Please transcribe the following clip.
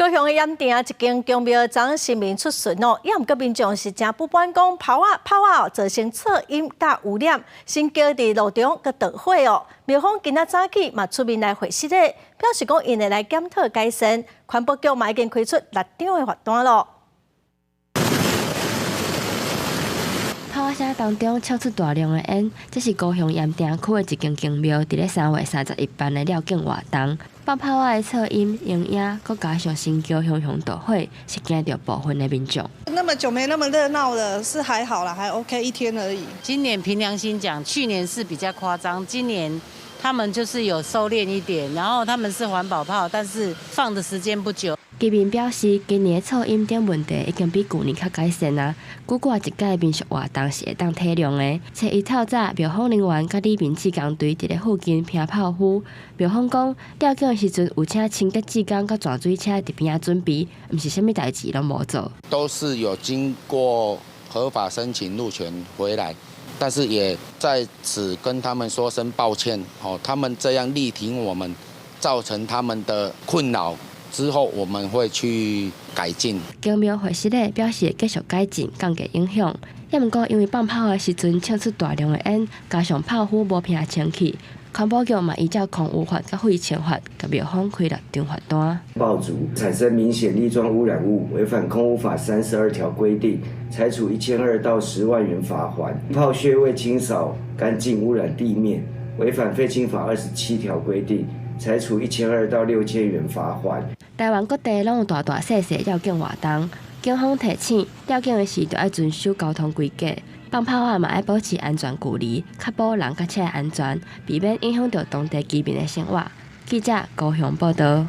高雄的鹽埕一間宮廟昨神明出巡哦，也毋過民眾是誠不滿講炮仔炮仔造成噪音佮污染，新橋佇路中閣著火哦。廟方今仔早起嘛出面來回釋咧，表示講𪜶會來檢討改善，環保局嘛已經開出六張的罰單咯。炮仔聲當中衝出大量的煙，這是高雄鹽埕區的一間宮廟，佇咧3月31辦的繞境活動。放炮仔的噪音、煙影，閣加上神轎雄雄著火，是驚著部分的民眾。那麼久沒那麼熱鬧了，是還好啦，還 OK 一天而已。今年憑良心講，去年是比較誇張，今年他們就是有收斂一點，然後他們是環保炮，但是放的時間不久。居民表示，今年噪音等問題已經比舊年較改善啊。久掛一屆民俗活動是會當體諒的。初一透早，廟方人員佮里民志工隊佇咧附近拼炮灰。廟方講，吊境的時陣有請清潔志工佮泉水車佇邊仔準備，毋是啥物代誌攏無做。都是有經過合法申請路權回來，但是也在此跟他們說聲抱歉。哦，他們這樣力挺我們，造成他們的困擾。之後我們會去改進。宮廟回釋咧表示會繼續改進，降低影響。也毋過因為放炮的時陣衝出大量的煙，加上炮灰無拼清氣，環保局嘛依照空污法佮廢清法，共廟方開六張罰單。爆竹產生明顯粒狀污染物，違反空污法32條規定，裁處1200到10萬元罰鍰。炮屑未清掃乾淨，污染地面，違反廢清法27條規定，裁處1200到6000元罰鍰。台灣各地攏有大大細細繞境活動，警方提醒繞境的時著愛遵守交通規矩，放炮仔嘛愛保持安全距離，確保人佮車安全，避免影響著當地居民的生活。記者高雄報導。